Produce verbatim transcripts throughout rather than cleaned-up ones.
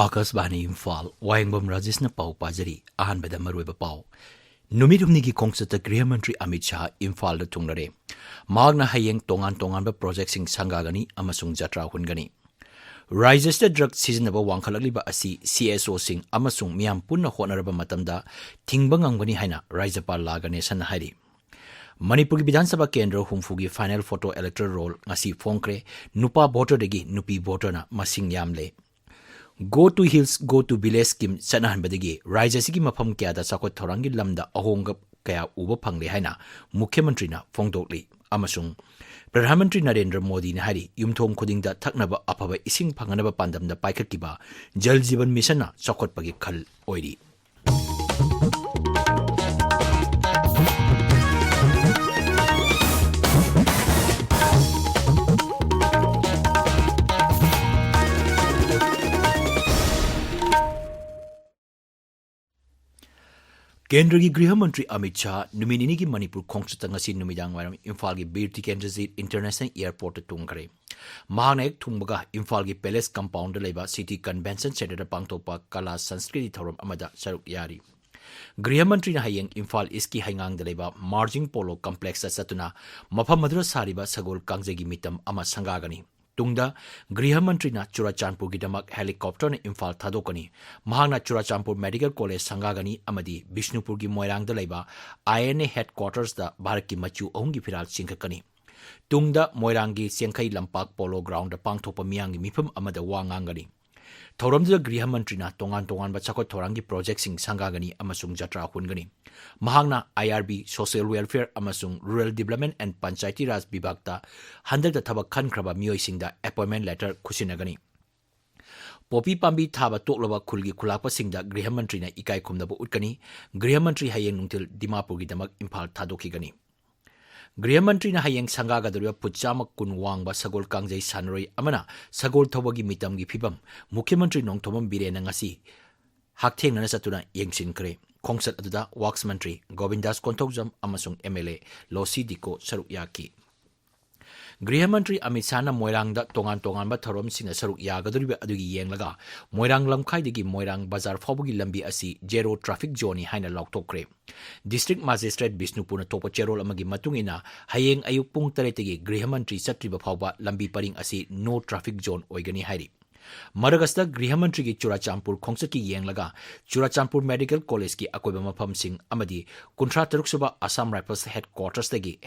ꯑꯥꯀꯥꯁꯕꯥꯅꯤ ꯏꯝꯐꯥꯜ, ꯋꯥꯍꯦꯡꯕꯝ ꯔꯥꯖꯦꯁꯅ ꯄꯥꯎ ꯄꯥꯖꯔꯤ꯫ ꯑꯍꯥꯟꯕꯗ ꯃꯔꯨꯑꯣꯏꯕ ꯄꯥꯎ꯫ ꯅꯨꯃꯤꯠ ꯍꯨꯝꯅꯤꯒꯤ ꯈꯣꯡꯆꯠꯇ ꯒ꯭ꯔꯤꯍ ꯃꯟꯇ꯭ꯔꯤ ꯑꯃꯤꯠ ꯁꯥꯍ ꯏꯝꯐꯥꯜꯗ ꯊꯨꯡꯂꯔꯦ꯫ ꯃꯍꯥꯛꯅ ꯍꯌꯦꯡ ꯇꯣꯉꯥꯟ ꯇꯣꯉꯥꯟꯕ ꯄ꯭ꯔꯣꯖꯦꯛꯁꯤꯡ ꯁꯪꯒꯥꯒꯅꯤ ꯑꯃꯁꯨꯡ ꯖꯇ꯭ꯔꯥ ꯍꯨꯟꯒꯅꯤ꯫ ꯔꯥꯖ꯭ꯌꯁꯤꯗ ꯗ꯭ꯔꯒ ꯁꯤꯖꯤꯟꯅꯕ ꯋꯥꯡꯈꯠꯂꯛꯂꯤꯕ ꯑꯁꯤ ꯁꯤ ꯑꯦꯁ ꯑꯣꯁꯤꯡ ꯑꯃꯁꯨꯡ ꯃꯤꯌꯥꯝ ꯄꯨꯟꯅ ꯍꯣꯠꯅꯔꯕ ꯃꯇꯝꯗ ꯊꯤꯡꯕ ꯉꯝꯒꯅꯤ ꯍꯥꯏꯅ ꯔꯥꯖ꯭ꯌꯄꯥꯜ ꯂꯥ ꯒꯅꯦꯁꯟꯅ ꯍꯥꯏꯔꯤ꯫ ꯃꯅꯤꯄꯨꯔꯒꯤ ꯕꯤꯙꯥꯟ ꯁꯚꯥ ꯀꯦꯟꯗ꯭ꯔ ꯍꯨꯝꯐꯨꯒꯤ ꯐꯥꯏꯅꯦꯜ ꯐꯣꯇꯣ ꯏꯂꯦꯛꯇꯣꯔꯦꯜ ꯔꯣꯜ ꯉꯁꯤ ꯐꯣꯡꯈ꯭ꯔꯦ꯫ ꯅꯨꯄꯥ ꯚꯣꯇꯔꯗꯒꯤ ꯅꯨꯄꯤ ꯚꯣꯇꯔꯅ ꯃꯁꯤꯡ ꯌꯥꯝꯂꯦ꯫ Go to Hills, Go to Village scheme ꯆꯠꯅꯍꯟꯕꯗꯒꯤ ꯔꯥꯖ꯭ꯌ ꯑꯁꯤꯒꯤ ꯃꯐꯝ ꯀꯌꯥꯗ ꯆꯥꯎꯈꯠ ꯊꯧꯔꯥꯡꯒꯤ ꯂꯝꯗ ꯑꯍꯣꯡꯕ ꯀꯌꯥ ꯎꯕ ꯐꯪꯂꯦ ꯍꯥꯏꯅ ꯃꯨꯈ꯭ꯌ ꯃꯟꯇ꯭ꯔꯤꯅ ꯐꯣꯡꯗꯣꯛꯂꯤ꯫ ꯑꯃꯁꯨꯡ ꯄ꯭ꯔꯙꯥꯟ ꯃꯟꯇ꯭ꯔꯤ ꯅꯔꯦꯟꯗ꯭ꯔ ꯃꯣꯗꯤꯅ ꯍꯥꯏꯔꯤ, ꯌꯨꯝꯊꯣꯡ ꯈꯨꯗꯤꯡꯗ ꯊꯛꯅꯕ ꯑꯐꯕ ꯏꯁꯤꯡ ꯐꯪꯍꯟꯅꯕ ꯄꯥꯟꯗꯝꯗ ꯄꯥꯏꯈꯠꯈꯤꯕ ꯖꯜ ꯖꯤꯕꯟ ꯃꯤꯁꯟꯅ ꯆꯥꯎꯈꯠꯄꯒꯤ ꯈꯜ ꯑꯣꯏꯔꯤ꯫ ꯀꯦꯟꯗ꯭ꯔꯒꯤ ꯒ꯭ꯔꯤꯍ ꯃꯟꯇ꯭ꯔꯤ ꯑꯃꯤꯠ ꯁꯥꯍ ꯅꯨꯃꯤꯠ ꯅꯤꯅꯤꯒꯤ ꯃꯅꯤꯄꯨꯔ ꯈꯣꯡꯆꯠꯇ ꯉꯁꯤ ꯅꯨꯃꯤꯗꯥꯡ ꯋꯥꯏꯔꯝ ꯏꯝꯐꯥꯜꯒꯤ ꯕꯤꯔ ꯇꯤꯀꯦꯟꯗ꯭ꯔꯖꯤꯠ ꯏꯟꯇꯔꯅꯦꯁꯅꯦꯜ ꯑꯦꯌꯔꯄꯣꯔꯠꯇ ꯊꯨꯡꯈ꯭ꯔꯦ꯫ ꯃꯍꯥꯛꯅ ꯍꯦꯛ ꯊꯨꯡꯕꯒ ꯏꯝꯐꯥꯜꯒꯤ ꯄꯦꯂꯦꯁ ꯀꯝꯄꯥꯎꯟꯗ ꯂꯩꯕ ꯁꯤꯇꯤ ꯀꯟꯚꯦꯟꯁꯟ ꯁꯦꯟꯇꯔꯗ ꯄꯥꯡꯊꯣꯛꯄ ꯀꯂꯥ ꯁꯪꯁꯀ꯭ꯔꯤꯇꯤ ꯊꯧꯔꯝ ꯑꯃꯗ ꯁꯔꯨꯛ ꯌꯥꯔꯤ꯫ ꯒ꯭ꯔꯤꯍ ꯃꯟꯇ꯭ꯔꯤꯅ ꯍꯌꯦꯡ ꯏꯝꯐꯥꯜ ꯏꯁꯀꯤ ꯍꯩꯉꯥꯡꯗ ꯂꯩꯕ ꯃꯥꯔꯖꯤꯡ ꯄꯣꯂꯣ ꯀꯝꯄ꯭ꯂꯦꯛꯁꯇ ꯆꯠꯇꯨꯅ ꯃꯐꯝ ꯑꯗꯨꯗ ꯁꯥꯔꯤꯕ ꯁꯒꯣꯜ ꯀꯥꯡꯖꯩꯒꯤ ꯃꯤꯇꯝ ꯑꯃ ꯁꯪꯒꯥꯒꯅꯤ꯫ ꯇꯨꯡꯗ ꯒ꯭ꯔꯤꯍ ꯃꯟꯇ꯭ꯔꯤꯅ ꯆꯨꯔꯥꯆꯥꯟꯄꯨꯔꯒꯤꯗꯃꯛ ꯍꯦꯂꯤꯀꯣꯞꯇꯔꯅ ꯏꯝꯐꯥꯜ ꯊꯥꯗꯣꯛꯀꯅꯤ꯫ ꯃꯍꯥꯛꯅ ꯆꯨꯔꯥꯆꯥꯟꯄꯨꯔ ꯃꯦꯗꯤꯀꯦꯜ ꯀꯣꯂꯦꯖ ꯁꯪꯒꯥꯒꯅꯤ ꯑꯃꯗꯤ ꯕꯤꯁꯅꯨꯄꯨꯔꯒꯤ ꯃꯣꯏꯔꯥꯡꯗ ꯂꯩꯕ ꯑꯥꯏ ꯑꯦꯟ ꯑꯦ ꯍꯦꯗꯀ꯭ꯋꯥꯇꯔꯁꯇ ꯚꯥꯔꯠꯀꯤ ꯃꯆꯨ ꯑꯍꯨꯝꯒꯤ ꯐꯤꯔꯥꯜ ꯆꯤꯡꯈꯠꯀꯅꯤ꯫ ꯇꯨꯡꯗ ꯃꯣꯏꯔꯥꯡꯒꯤ ꯆꯦꯡꯈꯩ ꯂꯝꯄꯥꯛ ꯄꯣꯂꯣ ꯒ꯭ꯔꯥꯎꯟꯗ ꯄꯥꯡꯊꯣꯛꯄ ꯃꯤꯌꯥꯝꯒꯤ ꯃꯤꯐꯝ ꯑꯃꯗ ꯋꯥ ꯉꯥꯡꯒꯅꯤ꯫ ꯊꯧꯔꯝꯗꯨꯗ ꯒ꯭ꯔꯤꯍ ꯃꯟꯇ꯭ꯔꯤꯅ ꯇꯣꯉꯥꯟ ꯇꯣꯉꯥꯟꯕ ꯆꯥꯎꯈꯠ ꯊꯧꯔꯥꯡꯒꯤ ꯄ꯭ꯔꯣꯖꯦꯛꯁꯤꯡ ꯁꯪꯒꯥꯒꯅꯤ ꯑꯃꯁꯨꯡ ꯖꯇ꯭ꯔꯥ ꯍꯨꯟꯒꯅꯤ꯫ ꯃꯍꯥꯛꯅ ꯑꯥꯏ ꯑꯥꯔ ꯕꯤ, ꯁꯣꯁꯤꯌꯦꯜ ꯋꯦꯜꯐꯤꯌꯔ ꯑꯃꯁꯨꯡ ꯔꯨꯔꯦꯜ ꯗꯤꯕ꯭ꯂꯞꯃꯦꯟꯠ ꯑꯦꯟꯗ ꯄꯟꯆꯥꯌꯇꯤ ꯔꯥꯖ ꯕꯤꯚꯥꯒꯇ ꯍꯟꯗꯛꯇ ꯊꯕꯛ ꯈꯟꯈ꯭ꯔꯕ ꯃꯤꯑꯣꯏꯁꯤꯡꯗ ꯑꯦꯄꯣꯏꯟꯃꯦꯟꯠ ꯂꯦꯇꯔ ꯈꯨꯠꯁꯤꯟꯅꯒꯅꯤ꯫ ꯄꯣꯄꯤ ꯄꯥꯝꯕꯤ ꯊꯥꯕ ꯇꯣꯛꯂꯕ ꯈꯨꯜꯒꯤ ꯈꯨꯂꯥꯛꯄꯁꯤꯡꯗ ꯒ꯭ꯔꯤꯍ ꯃꯟꯇ꯭ꯔꯤꯅ ꯏꯀꯥꯏ ꯈꯨꯝꯅꯕ ꯎꯠꯀꯅꯤ꯫ ꯒ꯭ꯔꯤꯍ ꯃꯟꯇ꯭ꯔꯤ ꯍꯌꯦꯡ ꯅꯨꯡꯊꯤꯜ ꯗꯤꯃꯥꯄꯨꯔꯒꯤꯗꯃꯛ ꯏꯝꯐꯥꯜ ꯊꯥꯗꯣꯛꯈꯤꯒꯅꯤ꯫ ꯒ꯭ꯔꯤꯍ ꯃꯟꯇ꯭ꯔꯤꯅ ꯍꯌꯦꯡ ꯁꯪꯒꯥꯒꯗꯧꯔꯤꯕ ꯐꯨꯠ ꯆꯥꯝꯃ ꯀꯨꯟ ꯋꯥꯡꯕ ꯁꯒꯣꯜ ꯀꯥꯡꯖꯩ ꯁꯥꯟꯅꯔꯣꯏ ꯑꯃꯅ ꯁꯒꯣꯜ ꯊꯧꯕꯒꯤ ꯃꯤꯇꯝꯒꯤ ꯐꯤꯕꯝ ꯃꯨꯈ꯭ꯌ ꯃꯟꯇ꯭ꯔꯤ ꯅꯣꯡꯊꯣꯝꯕꯝ ꯕꯤꯔꯦꯟꯅ ꯉꯁꯤ ꯍꯛꯊꯦꯡꯅꯅ ꯆꯠꯇꯨꯅ ꯌꯦꯡꯁꯤꯟꯈ꯭ꯔꯦ꯫ ꯈꯣꯡꯆꯠ ꯑꯗꯨꯗ ꯋꯥꯛꯁ ꯃꯟꯇ꯭ꯔꯤ ꯒꯣꯕꯤꯟꯗꯥꯁ ꯀꯣꯟꯊꯧꯖꯝ ꯑꯃꯁꯨꯡ ꯑꯦꯝ ꯑꯦꯜ ꯑꯦ ꯂꯣꯁꯤ ꯗꯤꯀꯣ ꯁꯔꯨꯛ ꯌꯥꯈꯤ꯫ ꯒ꯭ꯔꯤꯍ ꯃꯟꯇ꯭ꯔꯤ ꯑꯃꯤꯠ ꯁꯥꯍꯅ ꯃꯣꯏꯔꯥꯡꯗ ꯇꯣꯉꯥꯟ ꯇꯣꯉꯥꯟꯕ ꯊꯧꯔꯝꯁꯤꯡꯗ ꯁꯔꯨꯛ ꯌꯥꯒꯗꯧꯔꯤꯕ ꯑꯗꯨꯒꯤ ꯌꯦꯡꯂꯒ ꯃꯣꯏꯔꯥꯡ ꯂꯝꯈꯥꯏꯗꯒꯤ ꯃꯣꯏꯔꯥꯡ ꯕꯖꯥꯔ ꯐꯥꯎꯕꯒꯤ ꯂꯝꯕꯤ ꯑꯁꯤ zero traffic zoneꯅꯤ ꯍꯥꯏꯅ ꯂꯥꯎꯊꯣꯛꯈ꯭ꯔꯦ꯫ District Magistrate ꯕꯤꯁꯅꯨꯄꯨꯔꯅ ꯊꯣꯛꯄ ꯆꯦꯔꯣꯜ ꯑꯃꯒꯤ ꯃꯇꯨꯡ ꯏꯟꯅ ꯍꯌꯦꯡ ꯑꯌꯨꯛ ꯄꯨꯡ ꯇꯔꯦꯠꯇꯒꯤ ꯒ꯭ꯔꯤꯍ ꯃꯟꯇ꯭ꯔꯤ ꯆꯠꯇ꯭ꯔꯤꯕ ꯐꯥꯎꯕ ꯂꯝꯕꯤ ꯄꯔꯤꯡ ꯑꯁꯤ no traffic zone ꯑꯣꯏꯒꯅꯤ ꯍꯥꯏꯔꯤ꯫ ꯃꯔꯛ ꯑꯁꯤꯗ ꯒ꯭ꯔꯤꯍ ꯃꯟꯇ꯭ꯔꯤꯒꯤ ꯆꯨꯔꯥꯆꯥꯟꯄꯨꯔ ꯈꯣꯡꯆꯠꯀꯤ ꯌꯦꯡꯂꯒ ꯆꯨꯔꯥꯆꯥꯟꯄꯨꯔ Medical Collegeꯀꯤ ꯑꯀꯣꯏꯕ ꯃꯐꯝꯁꯤꯡ ꯑꯃꯗꯤ ꯀꯨꯟꯊ꯭ꯔꯥ ꯇꯔꯨꯛ ꯁꯨꯕ Assam Rifles headquartersꯇꯒꯤ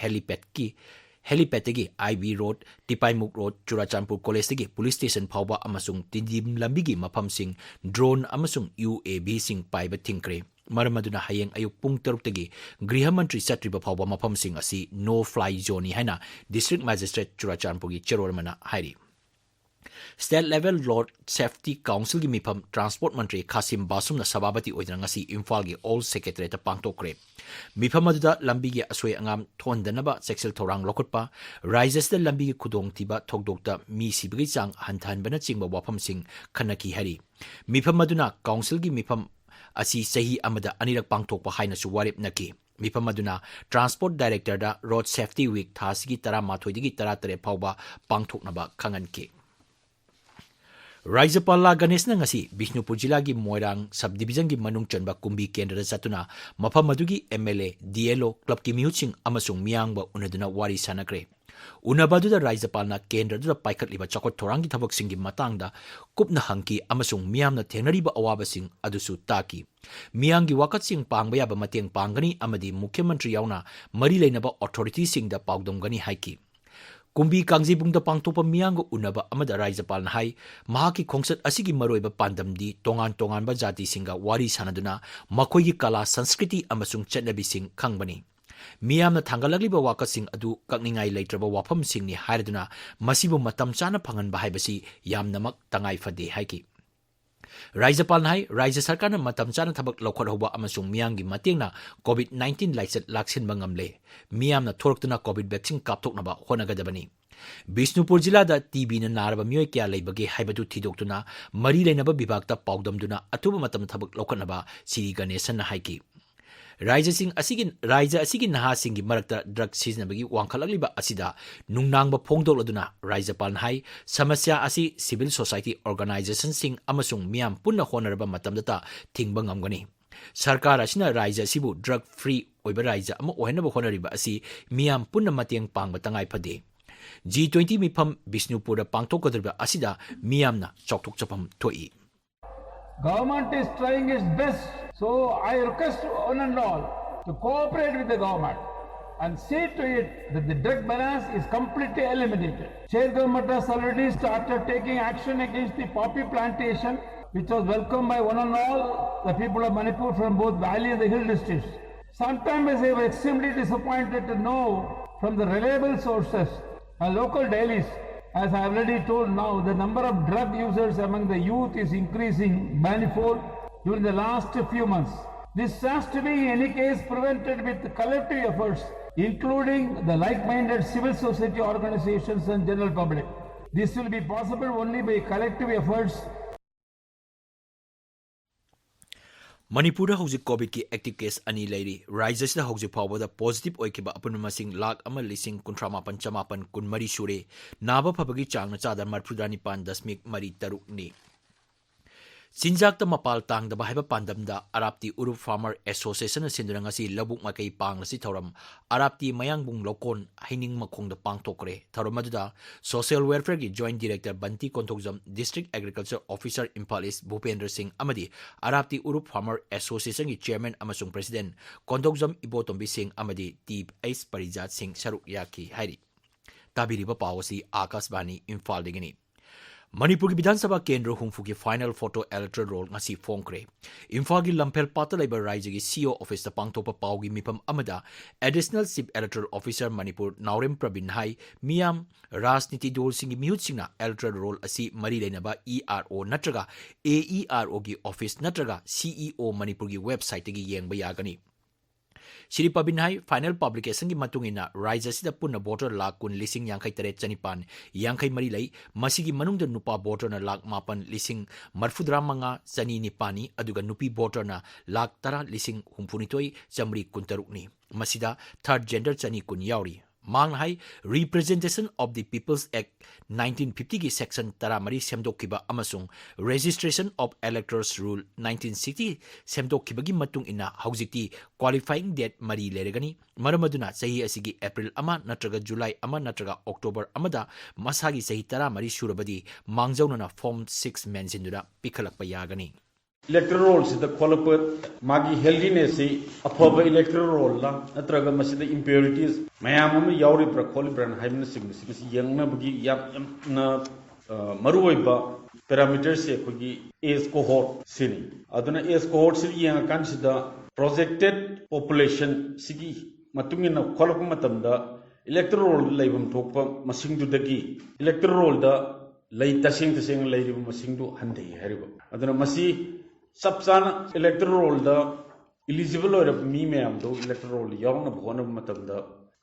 helipad IB Road, ꯇꯤꯄꯥꯏꯃꯨꯛ Road, Churachandpur Collegeꯇꯒꯤ police station ꯐꯥꯎꯕ ꯑꯃꯁꯨꯡ ꯇꯤꯗꯤꯝ ꯂꯝꯕꯤꯒꯤ ꯃꯐꯝꯁꯤꯡ drone ꯑꯃꯁꯨꯡ UAVꯁꯤꯡ ꯄꯥꯏꯕ ꯊꯤꯡꯈ꯭ꯔꯦ꯫ ꯃꯔꯝ ꯑꯗꯨꯅ ꯍꯌꯦꯡ ꯑꯌꯨꯛ ꯄꯨꯡ ꯇꯔꯨꯛꯇꯒꯤ ꯒ꯭ꯔꯤꯍ ꯃꯟꯇ꯭ꯔꯤ ꯆꯠꯇ꯭ꯔꯤꯕ ꯐꯥꯎꯕ ꯃꯐꯝꯁꯤꯡ ꯑꯁꯤ no fly zoneꯅꯤ ꯍꯥꯏꯅ District Magistrate ꯆꯨꯔꯥꯆꯥꯟꯄꯨꯔꯒꯤ ꯆꯦꯔꯣꯜ ꯑꯃꯅ ꯍꯥꯏꯔꯤ꯫ State Level Road Safety Councilꯒꯤ ꯃꯤꯐꯝ Transport ꯃꯟꯇ꯭ꯔꯤ ꯈꯥꯁꯤꯝ ꯕꯥꯁꯨꯝꯅ ꯁꯚꯥꯄꯇꯤ ꯑꯣꯏꯗꯨꯅ ꯉꯁꯤ ꯏꯝꯐꯥꯜꯒꯤ Old Secretariatꯇ ꯄꯥꯡꯊꯣꯛꯈ꯭ꯔꯦ꯫ ꯃꯤꯐꯝ ꯑꯗꯨꯗ ꯂꯝꯕꯤꯒꯤ ꯑꯁꯣꯏ ꯑꯉꯥꯝ ꯊꯣꯛꯍꯟꯗꯅꯕ ꯆꯦꯛꯁꯤꯜ ꯊꯧꯔꯥꯡ ꯂꯧꯈꯠꯄ, ꯔꯥꯏꯖ꯭ꯌꯁꯤꯗ ꯂꯝꯕꯤꯒꯤ ꯈꯨꯗꯣꯡꯊꯤꯕ ꯊꯧꯗꯣꯛꯇ ꯃꯤ ꯁꯤꯕꯒꯤ ꯆꯥꯡ ꯍꯟꯊꯍꯟꯕꯅꯆꯤꯡꯕ ꯋꯥꯐꯝꯁꯤꯡ ꯈꯟꯅꯈꯤ ꯍꯥꯏꯔꯤ꯫ ꯃꯤꯐꯝ ꯑꯗꯨꯅ councilꯒꯤ ꯃꯤꯐꯝ ꯑꯁꯤ ꯆꯍꯤ ꯑꯃꯗ ꯑꯅꯤꯔꯛ ꯄꯥꯡꯊꯣꯛꯄ ꯍꯥꯏꯅꯁꯨ ꯋꯥꯔꯦꯞ ꯅꯈꯤ꯫ ꯃꯤꯐꯝ ꯑꯗꯨꯅ Transport Directorꯗ Road Safety Week ꯊꯥ ꯑꯁꯤꯒꯤ ꯇꯔꯥꯃꯥꯊꯣꯏꯗꯒꯤ ꯇꯔꯥꯇꯔꯦꯠ ꯐꯥꯎꯕ ꯄꯥꯡꯊꯣꯛꯅꯕ ꯈꯪꯍꯟꯈꯤ꯫ ꯔꯥꯖ꯭ꯌꯄꯥꯜ ꯂꯥ ꯒꯅꯦꯁꯅ ꯉꯁꯤ ꯕꯤꯁꯅꯨꯄꯨꯔ ꯖꯤꯂꯥꯒꯤ ꯃꯣꯏꯔꯥꯡ sub divisionꯒꯤ ꯃꯅꯨꯡ ꯆꯟꯕ ꯀꯨꯝꯕꯤ ꯀꯦꯟꯗ꯭ꯔꯗ ꯆꯠꯇꯨꯅ ꯃꯐꯝ ꯑꯗꯨꯒꯤ MLA, DLO, clubꯀꯤ ꯃꯤꯍꯨꯠꯁꯤꯡ ꯑꯃꯁꯨꯡ ꯃꯤꯌꯥꯝꯒ ꯎꯅꯗꯨꯅ ꯋꯥꯔꯤ ꯁꯥꯅꯈ꯭ꯔꯦ꯫ ꯎꯅꯕ ꯑꯗꯨꯗ ꯔꯥꯖ꯭ꯌꯄꯥꯜꯅ ꯀꯦꯟꯗ꯭ꯔ ꯑꯗꯨꯗ ꯄꯥꯏꯈꯠꯂꯤꯕ ꯆꯥꯎꯈꯠ ꯊꯧꯔꯥꯡꯒꯤ ꯊꯕꯛꯁꯤꯡꯒꯤ ꯃꯇꯥꯡꯗ ꯀꯨꯞꯅ ꯍꯪꯈꯤ ꯑꯃꯁꯨꯡ ꯃꯤꯌꯥꯝꯅ ꯊꯦꯡꯅꯔꯤꯕ ꯑꯋꯥꯕꯁꯤꯡ ꯑꯗꯨꯁꯨ ꯇꯥꯈꯤ꯫ ꯃꯤꯌꯥꯝꯒꯤ ꯋꯥꯀꯠꯁꯤꯡ ꯄꯥꯡꯕ ꯌꯥꯕ ꯃꯇꯦꯡ ꯄꯥꯡꯒꯅꯤ ꯑꯃꯗꯤ ꯃꯨꯈ꯭ꯌ ꯃꯟꯇ꯭ꯔꯤ ꯌꯥꯎꯅ ꯃꯔꯤ ꯂꯩꯅꯕ authorityꯁꯤꯡꯗ ꯄꯥꯎꯗꯝꯒꯅꯤ ꯍꯥꯏꯈꯤ꯫ ꯀꯨꯝꯕꯤ ꯀꯥꯡꯖꯩꯕꯨꯡꯗ ꯄꯥꯡꯊꯣꯛꯄ ꯃꯤꯌꯥꯝꯒ ꯎꯅꯕ ꯑꯃꯗ ꯔꯥꯖ꯭ꯌꯄꯥꯜꯅ ꯍꯥꯏ, ꯃꯍꯥꯛꯀꯤ ꯈꯣꯡꯆꯠ ꯑꯁꯤꯒꯤ ꯃꯔꯨꯑꯣꯏꯕ ꯄꯥꯟꯗꯝꯗꯤ ꯇꯣꯉꯥꯟ ꯇꯣꯉꯥꯟꯕ ꯖꯥꯇꯤꯁꯤꯡꯒ ꯋꯥꯔꯤ ꯁꯥꯅꯗꯨꯅ ꯃꯈꯣꯏꯒꯤ ꯀꯂꯥ, ꯁꯪꯁꯀ꯭ꯔꯤꯇꯤ ꯑꯃꯁꯨꯡ ꯆꯠꯅꯕꯤꯁꯤꯡ ꯈꯪꯕꯅꯤ꯫ ꯃꯤꯌꯥꯝꯅ ꯊꯥꯡꯒꯠꯂꯛꯂꯤꯕ ꯋꯥꯀꯠꯁꯤꯡ ꯑꯗꯨ ꯀꯛꯅꯤꯡꯉꯥꯏ ꯂꯩꯇ꯭ꯔꯕ ꯋꯥꯐꯝꯁꯤꯡꯅꯤ ꯍꯥꯏꯔꯗꯨꯅ ꯃꯁꯤꯕꯨ ꯃꯇꯝ ꯆꯥꯅ ꯐꯪꯍꯟꯕ ꯍꯥꯏꯕꯁꯤ ꯌꯥꯝꯅꯃꯛ ꯇꯉꯥꯏ ꯐꯗꯦ ꯍꯥꯏꯈꯤ꯫ ꯔꯥꯖ꯭ꯌꯄꯥꯜꯅ ꯍꯥꯏ, ꯔꯥꯖ꯭ꯌ ꯁꯔꯀꯥꯔꯅ ꯃꯇꯝ ꯆꯥꯅ ꯊꯕꯛ ꯂꯧꯈꯠꯍꯧꯕ ꯑꯃꯁꯨꯡ ꯃꯤꯌꯥꯝꯒꯤ ꯃꯇꯦꯡꯅ COVID nineteen ꯂꯥꯏꯆꯠ ꯂꯥꯛꯁꯤꯟꯕ ꯉꯝꯂꯦ꯫ ꯃꯤꯌꯥꯝꯅ ꯊꯣꯔꯛꯇꯨꯅ COVID vaccine ꯀꯥꯞꯊꯣꯛꯅꯕ ꯍꯣꯠꯅꯒꯗꯕꯅꯤ꯫ ꯕꯤꯁꯅꯨꯄꯨꯔ ꯖꯤꯂꯥꯗ TBꯅ ꯅꯥꯔꯕ ꯃꯤꯑꯣꯏ ꯀꯌꯥ ꯂꯩꯕꯒꯦ ꯍꯥꯏꯕꯗꯨ ꯊꯤꯗꯣꯛꯇꯨꯅ ꯃꯔꯤ ꯂꯩꯅꯕ ꯕꯤꯚꯥꯒꯇ ꯄꯥꯎꯗꯝꯗꯨꯅ ꯑꯊꯨꯕ ꯃꯇꯝꯗ ꯊꯕꯛ ꯂꯧꯈꯠꯅꯕ ꯁ꯭ꯔꯤ ꯒꯅꯦꯁꯟꯅ ꯍꯥꯏꯈꯤ꯫ ꯔꯥꯏꯖꯁꯤꯡ ꯑꯁꯤꯒꯤ, ꯔꯥꯏꯖ ꯑꯁꯤꯒꯤ ꯅꯍꯥꯁꯤꯡꯒꯤ ꯃꯔꯛꯇ ꯗ꯭ꯔꯒ ꯁꯤꯖꯤꯟꯅꯕꯒꯤ ꯋꯥꯡꯈꯠꯂꯛꯂꯤꯕ ꯑꯁꯤꯗ ꯅꯨꯡꯅꯥꯡꯕ ꯐꯣꯡꯗꯣꯛꯂꯗꯨꯅ ꯔꯥꯏꯖꯄꯥꯜꯅ ꯍꯥꯏ, ꯁꯃꯁ꯭ꯌꯥ ꯑꯁꯤ ꯁꯤꯚꯤꯜ ꯁꯣꯁꯥꯏꯇꯤ ꯑꯣꯔꯒꯅꯥꯏꯖꯦꯁꯟꯁꯤꯡ ꯑꯃꯁꯨꯡ ꯃꯤꯌꯥꯝ ꯄꯨꯟꯅ ꯍꯣꯠꯅꯔꯕ ꯃꯇꯝꯗꯇ ꯊꯤꯡꯕ ꯉꯝꯒꯅꯤ꯫ ꯁꯔꯀꯥꯔ ꯑꯁꯤꯅ ꯔꯥꯏꯖ ꯑꯁꯤꯕꯨ ꯗ꯭ꯔꯒ ꯐ꯭ꯔꯤ ꯑꯣꯏꯕ ꯔꯥꯏꯖ ꯑꯃ ꯑꯣꯏꯍꯟꯅꯕ ꯍꯣꯠꯅꯔꯤꯕ ꯑꯁꯤ ꯃꯤꯌꯥꯝ ꯄꯨꯟꯅ ꯃꯇꯦꯡ ꯄꯥꯡꯕ ꯇꯉꯥꯏ ꯐꯗꯦ꯫ ꯖꯤ ꯇ꯭ꯋꯦꯟꯇꯤ ꯃꯤꯐꯝ ꯕꯤꯁꯅꯨꯄꯨꯔꯗ ꯄꯥꯡꯊꯣꯛꯀꯗꯧꯔꯤꯕ ꯑꯁꯤꯗ ꯃꯤꯌꯥꯝꯅ ꯆꯥꯎꯊꯣꯛꯆꯐꯝ ꯊꯣꯛꯏ꯫ Government is trying its best. So I request one and all to cooperate with the government and see to it that the drug menace is completely eliminated. State government has already started taking action against the poppy plantation, which was welcomed by one and all the people of Manipur from both valley and the hill districts. Sometimes I was extremely disappointed to know from the reliable sources, uh, local dailies, as I already told now, the number of drug users among the youth is increasing manifold during the last few months. This has to be, in any case, prevented with collective efforts, including the like-minded civil society organizations and general public. This will be possible only by collective efforts. ꯃꯅꯤꯄꯨꯔꯗ ꯍꯧꯖꯤꯛ ꯀꯣꯚꯤꯗꯀꯤ active case ꯑꯅꯤ ꯂꯩꯔꯤ꯫ ꯔꯥꯏꯖ꯭ꯌꯁꯤꯗ ꯍꯧꯖꯤꯛ ꯐꯥꯎꯕꯗ positive ꯑꯣꯏꯈꯤꯕ ꯑꯄꯨꯟꯕ ꯃꯁꯤꯡ ꯂꯥꯈ ꯑꯃ ꯂꯤꯁꯤꯡ ꯀꯨꯟꯊ꯭ꯔꯥ ꯃꯥꯄꯟ ꯆꯃꯥꯄꯟ ꯀꯨꯟꯃꯔꯤ ꯁꯨꯔꯦ꯫ ꯅꯥꯕ ꯐꯕꯒꯤ ꯆꯥꯡꯅ ꯆꯥꯗ ꯃꯔꯤꯐꯨꯇꯔꯥ ꯅꯤꯄꯥꯟ ꯗꯁꯃꯤꯛ ꯃꯔꯤ ꯇꯔꯨꯛꯅꯤ꯫ ꯆꯤꯟꯖꯥꯛꯇ ꯃꯄꯥꯜ ꯇꯥꯡꯗꯕ ꯍꯥꯏꯕ ꯄꯥꯟꯗꯝꯗ ꯑꯔꯥꯞꯇꯤ ꯎꯔꯨꯞ ꯐꯥꯔꯃꯔ ꯑꯦꯁꯣꯁꯤꯌꯦꯁꯟꯅ ꯁꯤꯟꯗꯨꯅ ꯉꯁꯤ ꯂꯧꯕꯨꯛ ꯃꯥꯏꯀꯩ ꯄꯥꯡꯂꯁꯤ ꯊꯧꯔꯝ ꯑꯔꯥꯞꯇꯤ ꯃꯌꯥꯡꯕꯨꯡ ꯂꯧꯀꯣꯟ ꯍꯩꯅꯤꯡ ꯃꯈꯣꯡꯗ ꯄꯥꯡꯊꯣꯛꯈ꯭ꯔꯦ꯫ ꯊꯧꯔꯝ ꯑꯗꯨꯗ ꯁꯣꯁꯤꯌꯦꯜ ꯋꯦꯜꯐꯤꯌꯔꯒꯤ joint director Bunty Konthoujam, district agriculture officer Imphal east Bhupendra Singh ꯑꯃꯗꯤ ꯑꯔꯥꯞꯇꯤ ꯎꯔꯨꯞ ꯐꯥꯔꯃꯔ ꯑꯦꯁꯣꯁꯤꯌꯦꯁꯟꯒꯤ ꯆꯦꯌꯔꯃꯦꯟ ꯑꯃꯁꯨꯡ ꯄ꯭ꯔꯦꯁꯤꯗꯦꯟꯠ ꯀꯣꯟꯊꯧꯖꯝ ꯏꯕꯣꯇꯣꯝꯕꯤ ꯁꯤꯡ ꯑꯃꯗꯤ ꯇꯤ ꯑꯩꯆ ꯄꯔꯤꯖꯥꯠ ꯁꯤꯡ ꯁꯔꯨꯛ ꯌꯥꯈꯤ ꯍꯥꯏꯔꯤ꯫ ꯇꯥꯕꯤꯔꯤꯕ ꯄꯥꯎ ꯑꯁꯤ ꯑꯥꯀꯥꯁꯕꯥꯅꯤ ꯏꯝꯐꯥꯜꯗꯒꯤꯅꯤ꯫ ꯃꯅꯤꯄꯨꯔꯒꯤ ꯕꯤꯙꯥꯟ ꯁꯚꯥ ꯀꯦꯟꯗ꯭ꯔ ꯍꯨꯝꯐꯨꯒꯤ ꯐꯥꯏꯅꯦꯜ ꯐꯣꯇꯣ ꯏꯂꯦꯛꯇꯣꯔꯦꯜ ꯔꯣꯜ ꯉꯁꯤ ꯐꯣꯡꯈ꯭ꯔꯦ꯫ ꯏꯝꯐꯥꯜꯒꯤ ꯂꯝꯐꯦꯜ ꯄꯥꯠꯇ ꯂꯩꯕ ꯔꯥꯏꯖ꯭ꯌꯒꯤ ꯁꯤ ꯏ ꯑꯣ ꯑꯣꯐꯤꯁꯇ ꯄꯥꯡꯊꯣꯛꯄ ꯄꯥꯎꯒꯤ ꯃꯤꯐꯝ ꯑꯃꯗ additional chief electoral officer Manipur Naorem Prabin ꯍꯥꯏ, ꯃꯤꯌꯥꯝ, ꯔꯥꯖꯅꯤꯇꯤ ꯗꯜꯁꯤꯡꯒꯤ ꯃꯤꯍꯨꯠꯁꯤꯡꯅ ꯏꯂꯦꯛꯇꯣꯔꯦꯜ ꯔꯣꯜ ꯑꯁꯤ ꯃꯔꯤ ꯂꯩꯅꯕ ꯏ ꯑꯥꯔ ꯑꯣ ꯅꯠꯇ꯭ꯔꯒ ꯑꯦ ꯏ ꯑꯥꯔ ꯑꯣꯒꯤ ꯑꯣꯐꯤꯁ ꯅꯠꯇ꯭ꯔꯒ ꯁꯤ ꯏ ꯑꯣ ꯃꯅꯤꯄꯨꯔꯒꯤ ꯋꯦꯕꯁꯥꯏꯠꯇꯒꯤ ꯌꯦꯡꯕ ꯌꯥꯒꯅꯤ꯫ ꯁ꯭ꯔꯤ ꯄꯕꯤꯟ ꯍꯥꯏ, ꯐꯥꯏꯅꯦꯜ ꯄꯕ꯭ꯂꯤꯀꯦꯁꯟꯒꯤ ꯃꯇꯨꯡ ꯏꯟꯅ ꯔꯥꯖ꯭ꯌ ꯑꯁꯤꯗ ꯄꯨꯟꯅ ꯚꯣꯇꯔ ꯂꯥꯈ ꯀꯨꯟ ꯂꯤꯁꯤꯡ ꯌꯥꯡꯈꯩ ꯇꯔꯦꯠ ꯆꯅꯤꯄꯥꯟ ꯌꯥꯡꯈꯩ ꯃꯔꯤ ꯂꯩ꯫ ꯃꯁꯤꯒꯤ ꯃꯅꯨꯡꯗ ꯅꯨꯄꯥ ꯚꯣꯇꯔꯅ ꯂꯥꯈ ꯃꯥꯄꯟ ꯂꯤꯁꯤꯡ ꯃꯔꯤꯐꯨꯇꯔꯥ ꯃꯉꯥ ꯆꯅꯤ ꯅꯤꯄꯥꯟꯅꯤ, ꯑꯗꯨꯒ ꯅꯨꯄꯤ ꯚꯣꯇꯔꯅ ꯂꯥꯈ ꯇꯔꯥ ꯂꯤꯁꯤꯡ ꯍꯨꯝꯐꯨꯅꯤꯊꯣꯏ ꯆꯥꯃꯔꯤ ꯀꯨꯟꯇꯔꯨꯛꯅꯤ꯫ ꯃꯁꯤꯗ ꯊꯥꯔꯗ ꯖꯦꯟꯗꯔ ꯆꯅꯤ ꯀꯨꯟ ꯌꯥꯎꯔꯤ꯫ ꯃꯍꯥꯛꯅ ꯍꯥꯏ, Representation of the People's Act nineteen fifty ꯒꯤ section ꯇꯔꯥꯃꯔꯤ ꯁꯦꯝꯗꯣꯛꯈꯤꯕ ꯑꯃꯁꯨꯡ Registration of Electors Rule nineteen sixty ꯁꯦꯝꯗꯣꯛꯈꯤꯕꯒꯤ ꯃꯇꯨꯡ ꯏꯟꯅ ꯍꯧꯖꯤꯛꯇꯤ qualifying date ꯃꯔꯤ ꯂꯩꯔꯒꯅꯤ꯫ ꯃꯔꯝ ꯑꯗꯨꯅ ꯆꯍꯤ ꯑꯁꯤꯒꯤ ꯑꯦꯄ꯭ꯔꯤꯜ ꯑꯃ ꯅꯠꯇ꯭ꯔꯒ ꯖꯨꯂꯥꯏ ꯑꯃ ꯅꯠꯇ꯭ꯔꯒ ꯑꯣꯛꯇꯣꯕꯔ ꯑꯃꯗ ꯃꯁꯥꯒꯤ ꯆꯍꯤ ꯇꯔꯥꯃꯔꯤ ꯁꯨꯔꯕꯗꯤ ꯃꯥꯡꯖꯧꯅꯅ form six ꯃꯦꯟꯁꯤꯟꯗꯨꯅ ꯄꯤꯈꯠꯂꯛꯄ ꯌꯥꯒꯅꯤ꯫ Electoral roll ꯁꯤꯗ ꯈꯣꯠꯂꯛꯄ ꯃꯥꯒꯤ healthiness ꯁꯤ ꯑꯐꯕ electoral roll ꯂ ꯅꯠꯇ꯭ꯔꯒ ꯃꯁꯤꯗ impurities ꯃꯌꯥꯝ ꯑꯃ ꯌꯥꯎꯔꯤꯕ꯭ꯔꯥ ꯈꯣꯠꯂꯤꯕ꯭ꯔꯥꯅ ꯍꯥꯏꯕꯅꯆꯤꯡꯕꯁꯤ ꯃꯁꯤ ꯌꯦꯡꯅꯕꯒꯤ ꯌꯥꯝ ꯌꯥꯝꯅ ꯃꯔꯨꯑꯣꯏꯕ parameter ꯁꯦ ꯑꯩꯈꯣꯏꯒꯤ age cohort ꯁꯤꯅꯤ꯫ ꯑꯗꯨꯅ age cohort ꯁꯤ ꯌꯦꯡꯉꯀꯥꯟꯁꯤꯗ projected population ꯁꯤꯒꯤ ꯃꯇꯨꯡ ꯏꯟꯅ ꯈꯣꯠꯂꯛꯄ ꯃꯇꯝꯗ electoral roll ꯗ ꯂꯩꯐꯝ ꯊꯣꯛꯄ ꯃꯁꯤꯡꯗꯨꯗꯒꯤ electoral roll ꯗ ꯂꯩ ꯇꯁꯦꯡ ꯇꯁꯦꯡꯅ ꯂꯩꯔꯤꯕ ꯃꯁꯤꯡꯗꯨ ꯍꯟꯊꯩ ꯍꯥꯏꯔꯤꯕ꯫ ꯑꯗꯨꯅ ꯃꯁꯤ ꯆꯞ ꯆꯥꯅ electoral roll ꯗ eligible ꯑꯣꯏꯔꯕ ꯃꯤ ꯃꯌꯥꯝꯗꯨ electoral roll ꯗ ꯌꯥꯎꯅꯕ ꯍꯣꯠꯅꯕ ꯃꯇꯝꯗ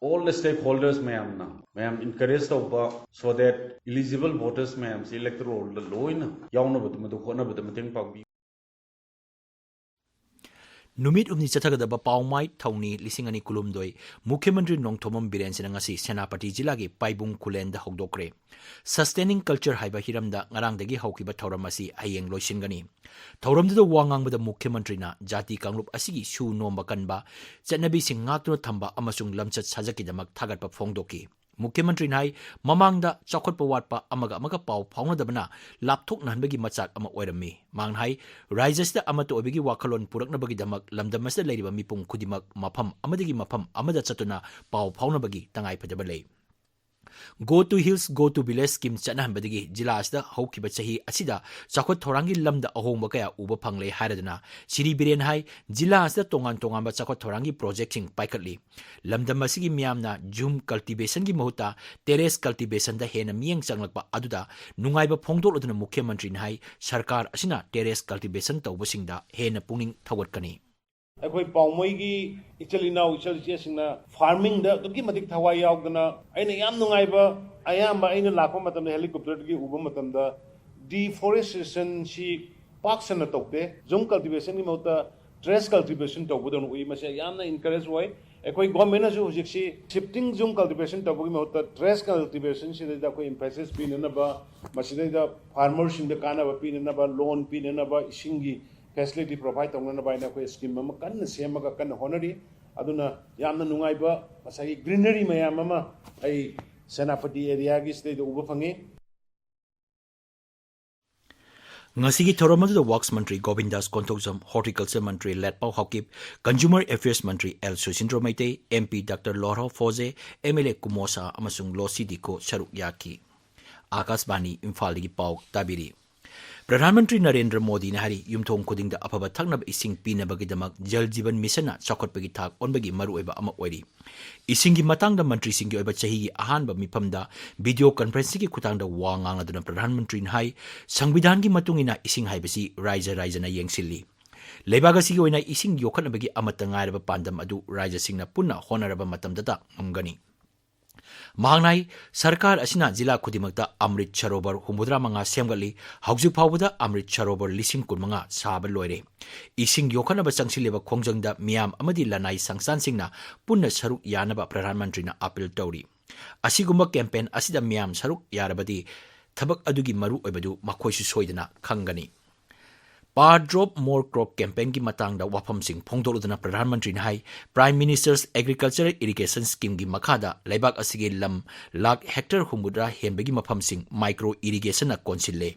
all the stakeholders ꯃꯌꯥꯝꯅ ꯃꯌꯥꯝ encourage ꯇꯧꯕ so that eligible voters ꯃꯌꯥꯝꯁꯤ electoral roll ꯗ ꯂꯣꯏꯅ ꯌꯥꯎꯅꯕ ꯃꯗꯨ ꯍꯣꯠꯅꯕꯗ ꯃꯇꯦꯡ ꯄꯥꯡꯕꯤꯌꯨ꯫ ꯅꯨꯃꯤꯠ ꯍꯨꯝꯅꯤ ꯆꯠꯊꯒꯗꯕ ꯄꯥꯎꯃꯥꯏ ꯊꯧꯅꯤ ꯂꯤꯁꯤꯡ ꯑꯅꯤ ꯀꯨꯟꯍꯨꯝꯗꯣꯏ ꯃꯨꯈ꯭ꯌ ꯃꯟꯇ꯭ꯔꯤ ꯅꯣꯡꯊꯣꯝꯕꯝ ꯕꯤꯔꯦꯟꯁꯤꯅ ꯉꯁꯤ ꯁꯦꯅꯥꯄꯇꯤ ꯖꯤꯂꯥꯒꯤ ꯄꯥꯏꯕꯨꯡ ꯈꯨꯂꯦꯟꯗ ꯍꯧꯗꯣꯛꯈ꯭ꯔꯦ꯫ Sustaining Culture ꯍꯥꯏꯕ ꯍꯤꯔꯝꯗ ꯉꯔꯥꯡꯗꯒꯤ ꯍꯧꯈꯤꯕ ꯊꯧꯔꯝ ꯑꯁꯤ ꯍꯌꯦꯡ ꯂꯣꯏꯁꯤꯟꯒꯅꯤ꯫ ꯊꯧꯔꯝꯗꯨꯗ ꯋꯥ ꯉꯥꯡꯕꯗ ꯃꯨꯈ꯭ꯌ ꯃꯟꯇ꯭ꯔꯤꯅ ꯖꯥꯇꯤ ꯀꯥꯡꯂꯨꯞ ꯑꯁꯤꯒꯤ ꯁꯨ ꯅꯣꯝꯕ ꯀꯟꯕ, ꯆꯠꯅꯕꯤꯁꯤꯡ ꯉꯥꯛꯇꯨꯅ ꯊꯝꯕ ꯑꯃꯁꯨꯡ ꯂꯝꯆꯠ ꯁꯥꯖꯠꯀꯤꯗꯃꯛ ꯊꯥꯒꯠꯄ ꯐꯣꯡꯗꯣꯛꯈꯤ꯫ ꯃꯨꯈ꯭ꯌ ꯃꯟꯇ꯭ꯔꯤꯅ ꯍꯥꯏ, ꯃꯃꯥꯡꯗ ꯆꯥꯎꯈꯠꯄ ꯋꯥꯠꯄ, ꯑꯃꯒ ꯑꯃꯒ ꯄꯥꯎ ꯐꯥꯎꯅꯗꯕꯅ ꯂꯥꯞꯊꯣꯛꯅꯍꯟꯕꯒꯤ ꯃꯆꯥꯛ ꯑꯃ ꯑꯣꯏꯔꯝꯃꯤ꯫ ꯃꯍꯥꯛꯅ ꯍꯥꯏ, ꯔꯥꯖ꯭ꯌ ꯑꯁꯤꯗ ꯑꯃꯠꯇ ꯑꯣꯏꯕꯒꯤ ꯋꯥꯈꯜꯂꯣꯟ ꯄꯨꯔꯛꯅꯕꯒꯤꯗꯃꯛ ꯂꯝꯗꯝ ꯑꯁꯤꯗ ꯂꯩꯔꯤꯕ ꯃꯤꯄꯨꯝ ꯈꯨꯗꯤꯡꯃꯛ ꯃꯐꯝ ꯑꯃꯗꯒꯤ ꯃꯐꯝ ꯑꯃꯗ ꯆꯠꯇꯨꯅ ꯄꯥꯎ ꯐꯥꯎꯅꯕꯒꯤ ꯇꯉꯥꯏ ꯐꯗꯕ ꯂꯩ꯫ Go to Hills, Go to Village scheme ꯆꯠꯅꯍꯟꯕꯗꯒꯤ ꯖꯤꯂꯥ ꯑꯁꯤꯗ ꯍꯧꯈꯤꯕ ꯆꯍꯤ ꯑꯁꯤꯗ ꯆꯥꯎꯈꯠ ꯊꯧꯔꯥꯡꯒꯤ ꯂꯝꯗ ꯑꯍꯣꯡꯕ ꯀꯌꯥ ꯎꯕ ꯐꯪꯂꯦ ꯍꯥꯏꯔꯗꯨꯅ ꯁ꯭ꯔꯤ ꯕꯤꯔꯦꯟ ꯍꯥꯏ, ꯖꯤꯂꯥ ꯑꯁꯤꯗ ꯇꯣꯉꯥꯟ ꯇꯣꯉꯥꯟꯕ ꯆꯥꯎꯈꯠ ꯊꯧꯔꯥꯡꯒꯤ ꯄ꯭ꯔꯣꯖꯦꯛꯁꯤꯡ ꯄꯥꯏꯈꯠꯂꯤ꯫ ꯂꯝꯗꯝ ꯑꯁꯤꯒꯤ ꯃꯤꯌꯥꯝꯅ ꯖꯨꯝ ꯀꯜꯇꯤꯚꯦꯁꯟꯒꯤ ꯃꯍꯨꯠꯇ ꯇꯦꯔꯦꯁ ꯀꯜꯇꯤꯚꯦꯁꯟꯗ ꯍꯦꯟꯅ ꯃꯤꯠꯌꯦꯡ ꯆꯪꯂꯛꯄ ꯑꯗꯨꯗ ꯅꯨꯡꯉꯥꯏꯕ ꯐꯣꯡꯗꯣꯛꯂꯗꯨꯅ ꯃꯨꯈ꯭ꯌ ꯃꯟꯇ꯭ꯔꯤꯅ ꯍꯥꯏ, ꯁꯔꯀꯥꯔ ꯑꯁꯤꯅ ꯇꯦꯔꯦꯁ ꯀꯜꯇꯤꯚꯦꯁꯟ ꯇꯧꯕꯁꯤꯡꯗ ꯍꯦꯟꯅ ꯄꯨꯛꯅꯤꯡ ꯊꯧꯒꯠꯀꯅꯤ꯫ ꯑꯩꯈꯣꯏ ꯄꯥꯎꯃꯩꯒꯤ ꯏꯆꯤꯜ ꯏꯅꯥꯎ, ꯏꯆꯜ ꯏꯆꯦꯁꯤꯡꯅ farmingꯗ ꯑꯗꯨꯛꯀꯤ ꯃꯇꯤꯛ ꯊꯋꯥꯏ ꯌꯥꯎꯗꯅ, ꯑꯩꯅ ꯌꯥꯝ ꯅꯨꯡꯉꯥꯏꯕ, ꯑꯌꯥꯝꯕ ꯑꯩꯅ ꯂꯥꯛꯄ ꯃꯇꯝꯗ helicopterꯗꯒꯤ ꯎꯕ ꯃꯇꯝꯗ, deforestationꯁꯤ ꯄꯥꯛ ꯁꯟꯅ ꯇꯧꯗꯦ꯫ Zoom cultivationꯒꯤ ꯃꯍꯨꯠꯇ terrace cultivation ꯇꯧꯕꯗꯧꯅ ꯎꯏ꯫ ꯃꯁꯤ ꯌꯥꯝꯅ encourage ꯑꯣꯏ꯫ ꯑꯩꯈꯣꯏ governmentꯅꯁꯨ ꯍꯧꯖꯤꯛꯁꯤ shifting zoom cultivation ꯇꯧꯕꯒꯤ ꯃꯍꯨꯠꯇ terrace cultivationꯁꯤꯗꯩꯗ ꯑꯩꯈꯣꯏ emphasis ꯄꯤꯅꯅꯕ, ꯃꯁꯤꯗꯩꯗ farmerꯁꯤꯡꯗ ꯀꯥꯟꯅꯕ ꯄꯤꯅꯅꯕ, loan ꯄꯤꯅꯅꯕ, ꯏꯁꯤꯡꯒꯤ facility provide ꯇꯧꯅꯅꯕ ꯍꯥꯏꯅ ꯑꯩꯈꯣꯏ scheme ꯑꯃ ꯀꯟꯅ ꯁꯦꯝꯃꯒ ꯀꯟꯅ ꯍꯣꯠꯅꯔꯤ꯫ ꯑꯗꯨꯅ ꯌꯥꯝꯅ ꯅꯨꯡꯉꯥꯏꯕ ꯉꯁꯥꯏꯒꯤ greenery ꯃꯌꯥꯝ ꯑꯃ ꯑꯩ ꯁꯦꯅꯥꯄꯇꯤ areaꯒꯤ ꯁꯤꯗꯩꯗ ꯎꯕ ꯐꯪꯉꯤ꯫ ꯉꯁꯤꯒꯤ ꯊꯧꯔꯝ ꯑꯗꯨꯗ Works ꯃꯟꯇ꯭ꯔꯤ ꯒꯣꯕꯤꯟꯗꯥꯁ ꯀꯣꯟꯊꯧꯖꯝ, Horticulture ꯃꯟꯇ꯭ꯔꯤ ꯂꯦꯠꯄꯥꯎ ꯍꯥꯎꯀꯤꯞ, Consumer Affairs ꯃꯟꯇ꯭ꯔꯤ L Susindro Meitei, MP Doctor Lorho Pfoze, MLA Kumo Sha ꯑꯃꯁꯨꯡ ꯂꯣꯁꯤ ꯗꯤꯀꯣ ꯁꯔꯨꯛ ꯌꯥꯈꯤ꯫ ꯑꯥꯀꯥꯁꯕꯥꯅꯤ ꯏꯝꯐꯥꯜꯗꯒꯤ ꯄꯥꯎ ꯇꯥꯕꯤꯔꯤ꯫ ꯄ꯭ꯔꯙꯥꯟ ꯃꯟꯇ꯭ꯔꯤ ꯅꯔꯦꯟꯗ꯭ꯔ ꯃꯣꯗꯤꯅ ꯍꯥꯏꯔꯤ, ꯌꯨꯝꯊꯣꯡ ꯈꯨꯗꯤꯡꯗ ꯑꯐꯕ ꯊꯛꯅꯕ ꯏꯁꯤꯡ ꯄꯤꯅꯕꯒꯤꯗꯃꯛ ꯖꯜ ꯖꯤꯕꯟ ꯃꯤꯁꯟꯅ ꯆꯥꯎꯈꯠꯄꯒꯤ ꯊꯥꯛ ꯑꯣꯟꯕꯒꯤ ꯃꯔꯨꯑꯣꯏꯕ ꯑꯃ ꯑꯣꯏꯔꯤ꯫ ꯏꯁꯤꯡꯒꯤ ꯃꯇꯥꯡꯗ ꯃꯟꯇ꯭ꯔꯤꯁꯤꯡꯒꯤ ꯑꯣꯏꯕ ꯆꯍꯤꯒꯤ ꯑꯍꯥꯟꯕ ꯃꯤꯐꯝꯗ video conferencingꯒꯤ ꯈꯨꯊꯥꯡꯗ ꯋꯥ ꯉꯥꯡꯂꯗꯨꯅ ꯄ꯭ꯔꯙꯥꯟ ꯃꯟꯇ꯭ꯔꯤꯅ ꯍꯥꯏ, ꯁꯪꯕꯤꯙꯥꯟꯒꯤ ꯃꯇꯨꯡ ꯏꯟꯅ ꯏꯁꯤꯡ ꯍꯥꯏꯕꯁꯤ ꯔꯥꯏꯖ ꯔꯥꯏꯖꯅ ꯌꯦꯡꯁꯤꯜꯂꯤ꯫ ꯂꯩꯕꯥꯛ ꯑꯁꯤꯒꯤ ꯑꯣꯏꯅ ꯏꯁꯤꯡ ꯌꯣꯛꯈꯠꯅꯕꯒꯤ ꯑꯃꯠꯇ ꯉꯥꯏꯔꯕ ꯄꯥꯟꯗꯝ ꯑꯗꯨ ꯔꯥꯏꯖꯁꯤꯡꯅ ꯄꯨꯟꯅ ꯍꯣꯠꯅꯔꯕ ꯃꯇꯝꯗꯇ ꯉꯝꯒꯅꯤ꯫ ꯃꯍꯥꯛꯅ ꯍꯥꯏ, ꯁꯔꯀꯥꯔ ꯑꯁꯤꯅ ꯖꯤꯂꯥ ꯈꯨꯗꯤꯡꯃꯛꯇ ꯑꯃ꯭ꯔꯤꯠ ꯁꯔꯣꯕꯔ ꯍꯨꯝꯐꯨꯇꯔꯥ ꯃꯉꯥ ꯁꯦꯝꯒꯠꯂꯤ꯫ ꯍꯧꯖꯤꯛ ꯐꯥꯎꯕꯗ ꯑꯃ꯭ꯔꯤꯠ ꯁꯔꯣꯕꯔ ꯂꯤꯁꯤꯡ ꯀꯨꯟꯃꯉꯥ ꯁꯥꯕ ꯂꯣꯏꯔꯦ꯫ ꯏꯁꯤꯡ ꯌꯣꯛꯈꯠꯅꯕ ꯆꯪꯁꯤꯜꯂꯤꯕ ꯈꯣꯡꯖꯪꯗ ꯃꯤꯌꯥꯝ ꯑꯃꯗꯤ ꯂꯅꯥꯏ ꯁꯪꯁꯊꯥꯟꯁꯤꯡꯅ ꯄꯨꯟꯅ ꯁꯔꯨꯛ ꯌꯥꯅꯕ ꯄ꯭ꯔꯙꯥꯟ ꯃꯟꯇ꯭ꯔꯤꯅ appeal ꯇꯧꯔꯤ꯫ ꯑꯁꯤꯒꯨꯝꯕ campaign ꯑꯁꯤꯗ ꯃꯤꯌꯥꯝ ꯁꯔꯨꯛ ꯌꯥꯔꯕꯗꯤ ꯊꯕꯛ ꯑꯗꯨꯒꯤ ꯃꯔꯨ ꯑꯣꯏꯕꯗꯨ ꯃꯈꯣꯏꯁꯨ ꯁꯣꯏꯗꯅ ꯈꯪꯒꯅꯤ꯫ Par Drop More Crop campaignꯒꯤ ꯃꯇꯥꯡꯗ ꯋꯥꯐꯝꯁꯤꯡ ꯐꯣꯡꯗꯣꯛꯂꯗꯨꯅ ꯄ꯭ꯔꯙꯥꯟ ꯃꯟꯇ꯭ꯔꯤꯅ ꯍꯥꯏ, Prime Minister's Agricultural Irrigation Schemeꯒꯤ ꯃꯈꯥꯗ ꯂꯩꯕꯥꯛ ꯑꯁꯤꯒꯤ ꯂꯝ ꯂꯥꯈ ꯍꯦꯛꯇꯔ ꯍꯨꯝꯐꯨꯇꯔꯥ ꯍꯦꯟꯕꯒꯤ ꯃꯐꯝꯁꯤꯡ micro irrigationꯅ ꯀꯣꯟꯁꯤꯜꯂꯦ꯫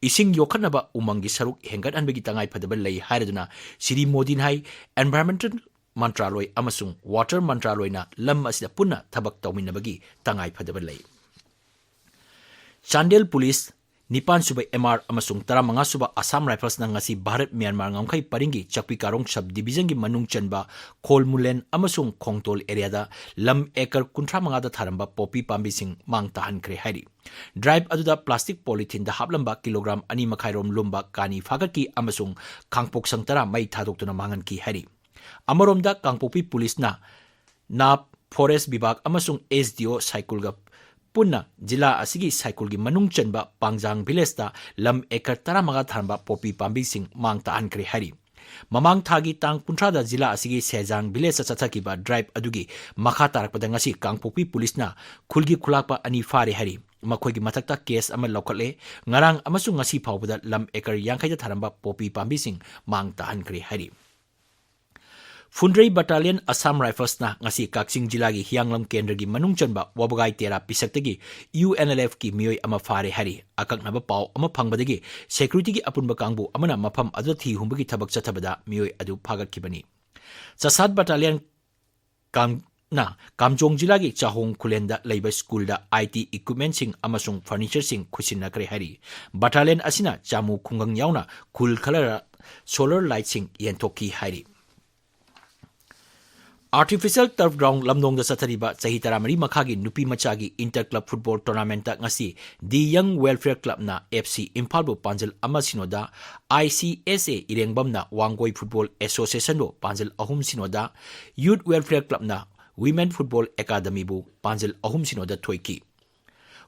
ꯏꯁꯤꯡ ꯌꯣꯛꯈꯠꯅꯕ ꯎꯃꯪꯒꯤ ꯁꯔꯨꯛ ꯍꯦꯟꯒꯠꯍꯟꯕꯒꯤ ꯇꯉꯥꯏꯐꯗꯕ ꯂꯩ ꯍꯥꯏꯔꯗꯨꯅ ꯁ꯭ꯔꯤ ꯃꯣꯗꯤꯅ ꯍꯥꯏ, environmental ꯃꯟꯇ꯭ꯔꯥꯂꯣꯏ ꯑꯃꯁꯨꯡ water ꯃꯟꯇ꯭ꯔꯥꯂꯣꯏꯅ ꯂꯝ ꯑꯁꯤꯗ ꯄꯨꯟꯅ ꯊꯕꯛ ꯇꯧꯃꯤꯟꯅꯕꯒꯤ ꯇꯉꯥꯏꯐꯗꯕ ꯂꯩ꯫ ꯆꯥꯟꯗꯦꯜ ꯄꯨꯂꯤꯁ ꯅꯤꯄꯥꯟꯁꯨꯕ MR ꯑꯃꯁꯨꯡ ꯇꯔꯥꯃꯉꯥꯁꯨꯕ Assam Riflesꯅ ꯉꯁꯤ ꯚꯥꯔꯠ ꯃ꯭ꯌꯥꯟꯃꯥꯔ ꯉꯝꯈꯩ ꯄꯔꯤꯡꯒꯤ ꯆꯛꯄꯤ ꯀꯥꯔꯣꯡ sub divisionꯒꯤ ꯃꯅꯨꯡ ꯆꯟꯕ ꯈꯣꯜꯃꯨꯂꯦꯟ ꯑꯃꯁꯨꯡ ꯈꯣꯡꯇꯣꯜ areaꯗ ꯂꯝ acre ꯀꯨꯟꯊ꯭ꯔꯥ ꯃꯉꯥꯗ ꯊꯥꯔꯝꯕ poppy ꯄꯥꯝꯕꯤꯁꯤꯡ ꯃꯥꯡ ꯇꯥꯍꯟꯈ꯭ꯔꯦ ꯍꯥꯏꯔꯤ꯫ Drive ꯑꯗꯨꯗ plastic polytheneꯗ ꯍꯥꯞꯂꯝꯕ kilogram ꯑꯅꯤ ꯃꯈꯥꯏ ꯔꯣꯝ ꯂꯨꯝꯕ ꯀꯥꯅꯤ ꯐꯥꯒꯠꯈꯤ ꯑꯃꯁꯨꯡ ꯈꯥꯡꯄꯣꯛꯁꯪ ꯇꯔꯥ ꯃꯩ ꯊꯥꯗꯣꯛꯇꯨꯅ ꯃꯥꯡꯍꯟꯈꯤ ꯍꯥꯏꯔꯤ꯫ ꯑꯃꯔꯣꯝꯗ, ꯀꯥꯡꯄꯣꯛꯄꯤ ꯄꯨꯂꯤꯁꯅ ꯅꯥꯞ, ꯐꯣꯔꯦꯁ ꯕꯤꯚꯥꯒ ꯑꯃꯁꯨꯡ ꯑꯦꯁ ꯗꯤ ꯑꯣ ꯁꯥꯏꯀꯨꯜꯒ ꯄꯨꯟꯅ ꯖꯤꯂꯥ ꯑꯁꯤꯒꯤ ꯁꯥꯏꯀꯨꯜꯒꯤ ꯃꯅꯨꯡ ꯆꯟꯕ ꯄꯥꯡꯖꯥꯡ ꯚꯤꯂꯦꯖꯇ ꯂꯝ ꯑꯦꯀꯔ ꯇꯔꯥꯃꯉꯥ ꯊꯥꯔꯝꯕ ꯄꯣꯄꯤ ꯄꯥꯝꯕꯤꯁꯤꯡ ꯃꯥꯡ ꯇꯥꯛꯍꯟꯈ꯭ꯔꯦ ꯍꯥꯏꯔꯤ꯫ ꯃꯃꯥꯡ ꯊꯥꯒꯤ ꯇꯥꯡ ꯀꯨꯟꯊ꯭ꯔꯥꯗ ꯖꯤꯂꯥ ꯑꯁꯤꯒꯤ ꯁꯦꯖꯥꯡ ꯚꯤꯂꯦꯖꯇ ꯆꯠꯊꯈꯤꯕ ꯗ꯭ꯔꯥꯏꯚ ꯑꯗꯨꯒꯤ ꯃꯈꯥ ꯇꯥꯔꯛꯄꯗ ꯉꯁꯤ ꯀꯥꯡꯄꯣꯛꯄꯤ ꯄꯨꯂꯤꯁꯅ ꯈꯨꯜꯒꯤ ꯈꯨꯂꯥꯛꯄ ꯑꯅꯤ ꯐꯥꯔꯦ ꯍꯥꯏꯔꯤ꯫ ꯃꯈꯣꯏꯒꯤ ꯃꯊꯛꯇ ꯀꯦꯁ ꯑꯃ ꯂꯧꯈꯠꯂꯦ꯫ ꯉꯔꯥꯡ ꯑꯃꯁꯨꯡ ꯉꯁꯤ ꯐꯥꯎꯕꯗ ꯂꯝ ꯑꯦꯀꯔ ꯌꯥꯡꯈꯩꯗ ꯊꯥꯔꯝꯕ ꯄꯣꯄꯤ ꯄꯥꯝꯕꯤꯁꯤꯡ ꯃꯥꯡ ꯇꯥꯍꯟꯈ꯭ꯔꯦ ꯍꯥꯏꯔꯤ꯫ ꯐꯨꯟꯗ꯭ꯔꯩ ꯕꯠꯇꯥꯂꯤꯌꯟ ꯑꯁꯥꯝ ꯔꯥꯏꯐꯜꯁꯅ ꯉꯁꯤ ꯀꯛꯆꯤꯡ ꯖꯤꯂꯥꯒꯤ ꯍꯤꯌꯥꯡꯂꯝ ꯀꯦꯟꯗ꯭ꯔꯒꯤ ꯃꯅꯨꯡ ꯆꯟꯕ ꯋꯥꯕꯒꯥꯏ ꯇꯦꯔꯥ ꯄꯤꯁꯛꯇꯒꯤ ꯌꯨ ꯑꯦꯟ ꯑꯦꯜ ꯑꯦꯐꯀꯤ ꯃꯤꯑꯣꯏ ꯑꯃ ꯐꯥꯔꯦ ꯍꯥꯏꯔꯤ꯫ ꯑꯀꯛꯅꯕ ꯄꯥꯎ ꯑꯃ ꯐꯪꯕꯗꯒꯤ ꯁꯦꯀ꯭ꯌꯨꯔꯤꯇꯤꯒꯤ ꯑꯄꯨꯟꯕ ꯀꯥꯡꯕꯨ ꯑꯃꯅ ꯃꯐꯝ ꯑꯗꯨꯗ ꯊꯤ ꯍꯨꯝꯕꯒꯤ ꯊꯕꯛ ꯆꯠꯊꯕꯗ ꯃꯤꯑꯣꯏ ꯑꯗꯨ ꯐꯥꯒꯠꯈꯤꯕꯅꯤ꯫ ꯆꯁꯥꯠ ꯕꯠꯇꯥꯂꯤꯌꯟ ꯀꯥꯝ-, ꯅ ꯀꯥꯝꯖꯣꯡ ꯖꯤꯂꯥꯒꯤ ꯆꯥꯍꯣꯡ ꯈꯨꯂꯦꯟꯗ ꯂꯩꯕ ꯁ꯭ꯀꯨꯜꯗ ꯑꯥꯏ ꯇꯤ ꯏꯀ꯭ꯋꯤꯞꯃꯦꯟꯁꯤꯡ ꯑꯃꯁꯨꯡ ꯐꯔꯅꯤꯆꯔꯁꯤꯡ ꯈꯨꯠꯁꯤꯟꯅꯈ꯭ꯔꯦ ꯍꯥꯏꯔꯤ꯫ ꯕꯠꯇꯥꯂꯤꯌꯟ ꯑꯁꯤꯅ ꯆꯥꯃꯨ ꯈꯨꯡꯒꯪ ꯌꯥꯎꯅ ꯈꯨꯜ ꯈꯔꯗ ꯁꯣꯂꯔ ꯂꯥꯏꯠꯁꯤꯡ ꯌꯦꯟꯊꯣꯛꯈꯤ ꯍꯥꯏꯔꯤ꯫ ꯑꯥꯔꯇꯤꯐꯤꯁꯤꯌꯦꯜ ꯇꯔꯐ ꯒ꯭ꯔꯥꯎꯟ ꯂꯝꯗꯣꯡꯗ ꯆꯠꯊꯔꯤꯕ ꯆꯍꯤ ꯇꯔꯥꯃꯔꯤ ꯃꯈꯥꯒꯤ ꯅꯨꯄꯤ ꯃꯆꯥꯒꯤ ꯏꯟꯇꯔ ꯀ꯭ꯂꯕ ꯐꯨꯠꯕꯣꯜ ꯇꯣꯔꯅꯥꯃꯦꯟꯠꯇ ꯉꯁꯤ ꯗꯤ ꯌꯪ ꯋꯦꯜꯐꯤꯌꯔ ꯀ꯭ꯂꯕꯅ ꯑꯦꯐ ꯁꯤ ꯏꯝꯐꯥꯜꯕꯨ ꯄꯥꯟꯖꯜ ꯑꯃ ꯁꯤꯅꯣꯗ, I C S A ꯏꯔꯦꯡꯕꯝꯅ Wangoi football ꯑꯦꯁꯣꯁꯤꯌꯦꯁꯟꯕꯨ ꯄꯥꯟꯖꯜ ꯑꯍꯨꯝ ꯁꯤꯅꯣꯗ, ꯌꯨꯠ ꯋꯦꯜꯐꯤꯌꯔ ꯀ꯭ꯂꯕꯅ ꯋꯤꯃꯦꯟ ꯐꯨꯠꯕꯣꯜ ꯑꯦꯀꯥꯗꯃꯤꯕꯨ ꯄꯥꯟꯖꯜ ꯑꯍꯨꯝ ꯁꯤꯅꯣꯗ ꯊꯣꯏꯈꯤ꯫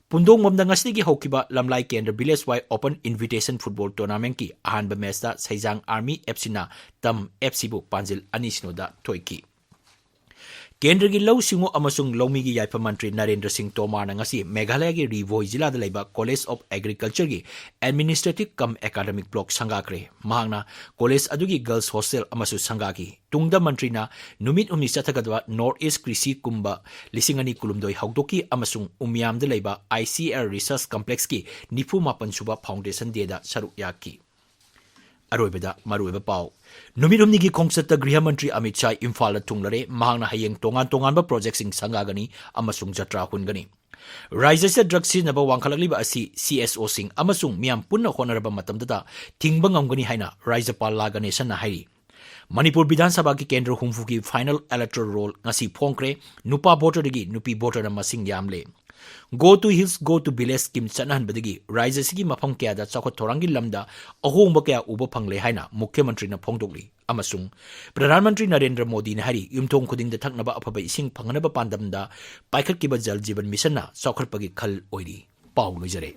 ꯄꯨꯟꯗꯣꯡꯕꯝꯗ ꯉꯁꯤꯗꯒꯤ ꯍꯧꯈꯤꯕ ꯂꯝꯂꯥꯏ ꯀꯦꯟꯗ꯭ꯔ ꯚꯤꯂꯦꯖ ꯋꯥꯏ ꯑꯣꯄꯟ ꯏꯟꯚꯤꯇꯦꯁꯟ ꯐꯨꯠꯕꯣꯜ ꯇꯣꯔꯅꯥꯃꯦꯟꯠꯀꯤ ꯑꯍꯥꯟꯕ ꯃꯦꯆꯇ ꯁꯩꯖꯥꯡ ꯑꯥꯔꯃꯤ ꯑꯦꯐ ꯁꯤꯅ ꯇꯝ ꯑꯦꯐ ꯁꯤꯕꯨ ꯄꯥꯟꯖꯤꯜ ꯑꯅꯤ ꯁꯤꯅꯣꯗ ꯊꯣꯏꯈꯤ꯫ ꯀꯦꯟꯗ꯭ꯔꯒꯤ ꯂꯧꯎ ꯁꯤꯡꯎ ꯑꯃꯁꯨꯡ ꯂꯧꯃꯤꯒꯤ ꯌꯥꯏꯐ ꯃꯟꯇ꯭ꯔꯤ ꯅꯔꯦꯟꯗ꯭ꯔ ꯁꯤꯡ ꯇꯣꯃꯥꯔꯅ ꯉꯁꯤ ꯃꯦꯘꯥꯂꯌꯒꯤ ꯔꯤ ꯚꯣꯏ ꯖꯤꯂꯥꯗ ꯂꯩꯕ ꯀꯣꯂꯦꯖ ꯑꯣꯐ ꯑꯦꯒ꯭ꯔꯤꯀꯜꯆꯔꯒꯤ ꯑꯦꯗꯃꯤꯅꯤꯁꯇ꯭ꯔꯦꯇꯤꯚ ꯀꯝ ꯑꯦꯀꯥꯗꯃꯤꯛ ꯕ꯭ꯂꯣꯛ ꯁꯪꯒꯥꯈ꯭ꯔꯦ꯫ ꯃꯍꯥꯛꯅ ꯀꯣꯂꯦꯖ ꯑꯗꯨꯒꯤ ꯒꯔꯜꯁ ꯍꯣꯁꯇꯦꯜ ꯑꯃꯁꯨ ꯁꯪꯒꯥꯈꯤ꯫ ꯇꯨꯡꯗ ꯃꯟꯇ꯭ꯔꯤꯅ ꯅꯨꯃꯤꯠ ꯍꯨꯝꯅꯤ ꯆꯠꯊꯒꯗꯕ ꯅꯣꯔꯊ ꯏꯁ ꯀ꯭ꯔꯤꯁꯤ ꯀꯨꯝꯚ ꯂꯤꯁꯤꯡ ꯑꯅꯤ ꯀꯨꯟꯍꯨꯝꯗꯣꯏ ꯍꯧꯗꯣꯛꯈꯤ ꯑꯃꯁꯨꯡ ꯎꯃꯤꯌꯥꯝꯗ ꯂꯩꯕ ꯑꯥꯏ ꯁꯤ ꯑꯥꯔ ꯔꯤꯁꯔꯆ ꯀꯝꯄ꯭ꯂꯦꯛꯁꯀꯤ ꯅꯤꯐꯨ ꯃꯥꯄꯟ ꯁꯨꯕ ꯐꯥꯎꯟꯗꯦꯁꯟ ꯗꯦꯗ ꯁꯔꯨꯛ ꯌꯥꯈꯤ꯫ ꯑꯔꯣꯏꯕꯗ ꯃꯔꯨꯑꯣꯏꯕ ꯄꯥꯎ꯫ ꯅꯨꯃꯤꯠ ꯍꯨꯝꯅꯤꯒꯤ ꯈꯣꯡꯆꯠꯇ ꯒ꯭ꯔꯤꯍ ꯃꯟꯇ꯭ꯔꯤ ꯑꯃꯤꯠ ꯁꯥꯍ ꯏꯝꯐꯥꯜꯗ ꯊꯨꯡꯂꯔꯦ꯫ ꯃꯍꯥꯛꯅ ꯍꯌꯦꯡ ꯇꯣꯉꯥꯟ ꯇꯣꯉꯥꯟꯕ ꯄ꯭ꯔꯣꯖꯦꯛꯁꯤꯡ ꯁꯪꯒꯥꯒꯅꯤ ꯑꯃꯁꯨꯡ ꯖꯇ꯭ꯔꯥ ꯍꯨꯟꯒꯅꯤ꯫ ꯔꯥꯖ꯭ꯌꯁꯤꯗ ꯗ꯭ꯔꯒ ꯁꯤꯖꯤꯟꯅꯕ ꯋꯥꯡꯈꯠꯂꯛꯂꯤꯕ ꯑꯁꯤ ꯁꯤ ꯑꯦꯁ ꯑꯣꯁꯤꯡ ꯑꯃꯁꯨꯡ ꯃꯤꯌꯥꯝ ꯄꯨꯟꯅ ꯍꯣꯠꯅꯔꯕ ꯃꯇꯝꯗꯇ ꯊꯤꯡꯕ ꯉꯝꯒꯅꯤ ꯍꯥꯏꯅ ꯔꯥꯖ꯭ꯌꯄꯥꯜ ꯂꯥ ꯒꯅꯦꯁꯟꯅ ꯍꯥꯏꯔꯤ꯫ ꯃꯅꯤꯄꯨꯔ ꯕꯤꯙꯥꯟ ꯁꯚꯥꯒꯤ ꯀꯦꯟꯗ꯭ꯔ ꯍꯨꯝꯐꯨꯒꯤ ꯐꯥꯏꯅꯦꯜ ꯏꯂꯦꯛꯇꯣꯔꯦꯜ ꯔꯣꯜ ꯉꯁꯤ ꯐꯣꯡꯈ꯭ꯔꯦ꯫ ꯅꯨꯄꯥ ꯚꯣꯇꯔꯗꯒꯤ ꯅꯨꯄꯤ ꯚꯣꯇꯔꯅ ꯃꯁꯤꯡ ꯌꯥꯝꯂꯦ꯫ Go to Hills, Go to Village scheme ꯆꯠꯅꯍꯟꯕꯗꯒꯤ ꯔꯥꯖ꯭ꯌ ꯑꯁꯤꯒꯤ ꯃꯐꯝ ꯀꯌꯥꯗ ꯆꯥꯎꯈꯠ ꯊꯧꯔꯥꯡꯒꯤ ꯂꯝꯗ ꯑꯍꯣꯡꯕ ꯀꯌꯥ ꯎꯕ ꯐꯪꯂꯦ ꯍꯥꯏꯅ ꯃꯨꯈ꯭ꯌ ꯃꯟꯇ꯭ꯔꯤꯅ ꯐꯣꯡꯗꯣꯛꯂꯤ꯫ ꯑꯃꯁꯨꯡ ꯄ꯭ꯔꯙꯥꯟ ꯃꯟꯇ꯭ꯔꯤ ꯅꯔꯦꯟꯗ꯭ꯔ ꯃꯣꯗꯤꯅ ꯍꯥꯏꯔꯤ, ꯌꯨꯝꯊꯣꯡ ꯈꯨꯗꯤꯡꯗ ꯊꯛꯅꯕ ꯑꯐꯕ ꯏꯁꯤꯡ ꯐꯪꯍꯟꯅꯕ ꯄꯥꯟꯗꯝꯗ ꯄꯥꯏꯈꯠꯈꯤꯕ ꯖꯜ ꯖꯤꯕꯟ ꯃꯤꯁꯟꯅ ꯆꯥꯎꯈꯠꯄꯒꯤ ꯈꯜ ꯑꯣꯏꯔꯤ꯫ ꯄꯥꯎ ꯂꯣꯏꯖꯔꯦ꯫